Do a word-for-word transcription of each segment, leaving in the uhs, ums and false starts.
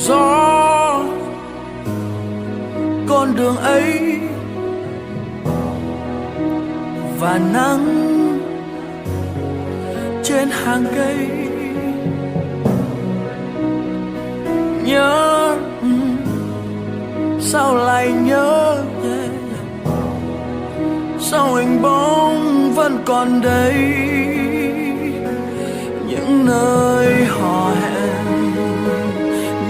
Gió con đường ấy và nắng trên hàng cây. Nhớ, sao lại nhớ? Sao hình bóng vẫn còn đây? Những nơi hò hẹn,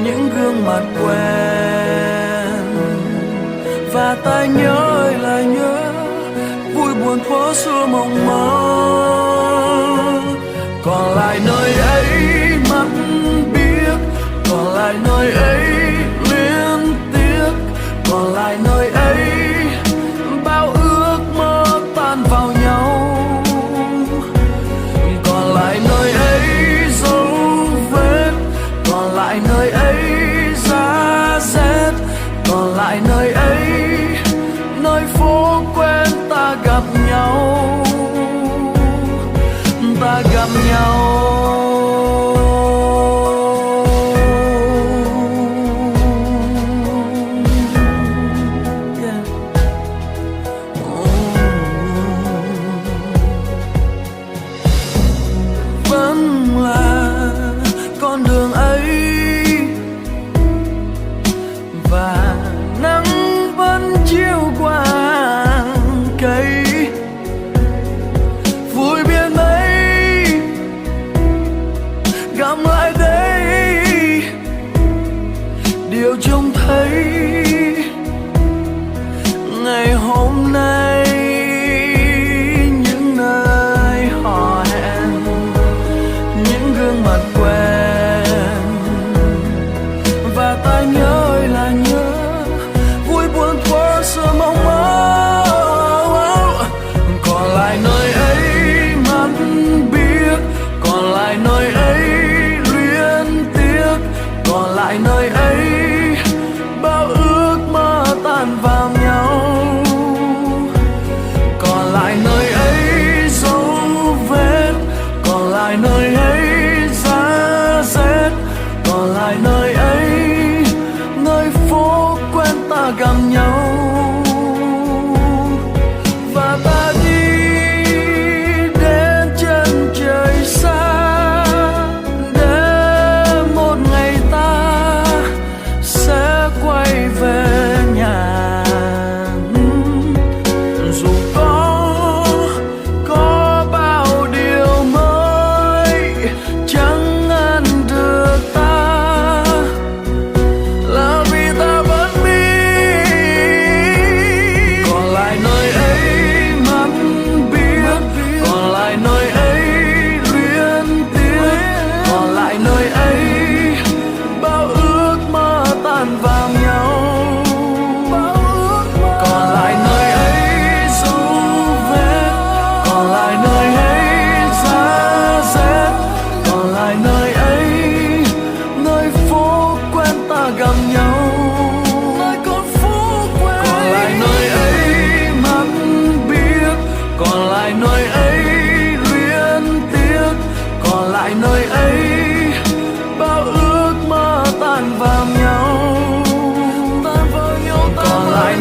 những gương mặt quen, và ta nhớ ơi là nhớ, vui buồn thuở xưa mong mơ. Còn lại nơi ấy mắt biếc, còn lại nơi ấy luyến tiếc, còn lại nơi ấy bao ước mơ tan vào nhau. Còn lại nơi ấy dấu vết, còn lại nơi ấy giá rét, còn lại nơi ấy nơi phố quen ta gặp nhau, ta gặp nhau. Yeah. Vẫn là con đường ấy và nắng vẫn chiếu qua cây. Vui biết mấy gặm lại đây, điều trông thấy ngày hôm nay, những nơi hò hẹn, những gương mặt quen, và ta nhớ ơi là nhớ, vui buồn thuở xưa mong mơ. Còn lại nơi ấy mắt biếc, còn lại nơi ấy luyến tiếc, còn lại nơi ấy bao ước mơ tan vào nhau. Còn lại nơi ấy dấu vết, còn lại nơi ấy giá rét, còn lại nơi ấy nơi phố quen ta gặp nhau. Và ta đi đến chân trời xa, để một ngày ta sẽ quay về nhà. Dù có, có bao điều mới chẳng ngăn được ta, là vì ta vẫn đi. Còn lại nơi ấy mắt biếc, còn lại nơi ấy luyến tiếc, còn lại nơi ấy bao ước mơ tan vào nhau. Còn lại nơi ấy dấu vết, còn lại nơi ấy giá rét, còn lại nơi ấy nơi phố quen ta gặp nhau. Nơi con phố quen. Còn lại nơi ấy mắt biếc, còn lại nơi ấy luyến tiếc, còn lại nơi ấy bao ước mơ tan vào nhau. Tan vào nhau, tan vào nhau. Còn lại